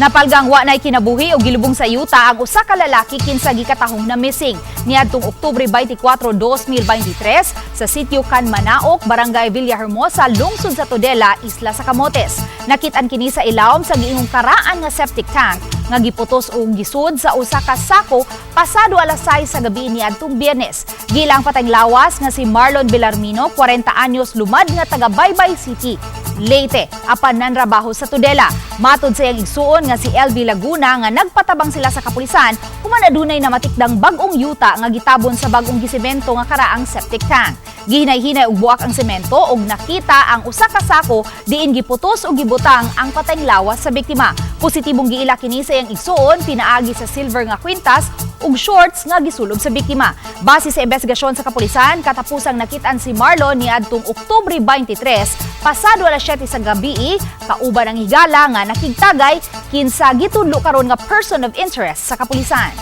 Napalgang wa nay kinabuhi o gilubong sa yuta ang usa ka lalaki kinsa gikatahong na missing niadtong Oktubre 24, 2023 sa sitio Kanmanaok, Barangay Villahermosa, lungsod sa Tudela, Isla sa Camotes. Nakit-an kini sa ilawom sa giingong karaan nga septic tank nga giputos og gisud sa usa ka sako pasado alas 6 sa gabi niadtong Biyernes. Giila ang patayng lawas nga si Marlon Belarmino, 40 anyos, lumad nga taga Baybay City, Leyte, apan nanrabaho sa Tudela. Matod sa iyang igsuon nga si LB Laguna nga nagpatabang sila sa kapulisan human adunay namatikdang bag-ong yuta nga gitabon sa bag-ong gisemento nga karaang septic tank. Gihinay-hinay og buak ang semento ug nakita ang usa ka sako diin giputos og gibutang ang patayng lawas sa biktima. Positibong giila kini sa iyang igsuon pinaagi sa silver nga kwintas ug shorts nga gisulob sa biktima. Base sa investigasyon sa kapulisan, katapusang nakit-an si Marlon niadtong Oktubre 23 pasado alas 7 sa gabi kauban ang higala nga nakigtagay kinsa gitudlo karon nga person of interest sa kapulisan.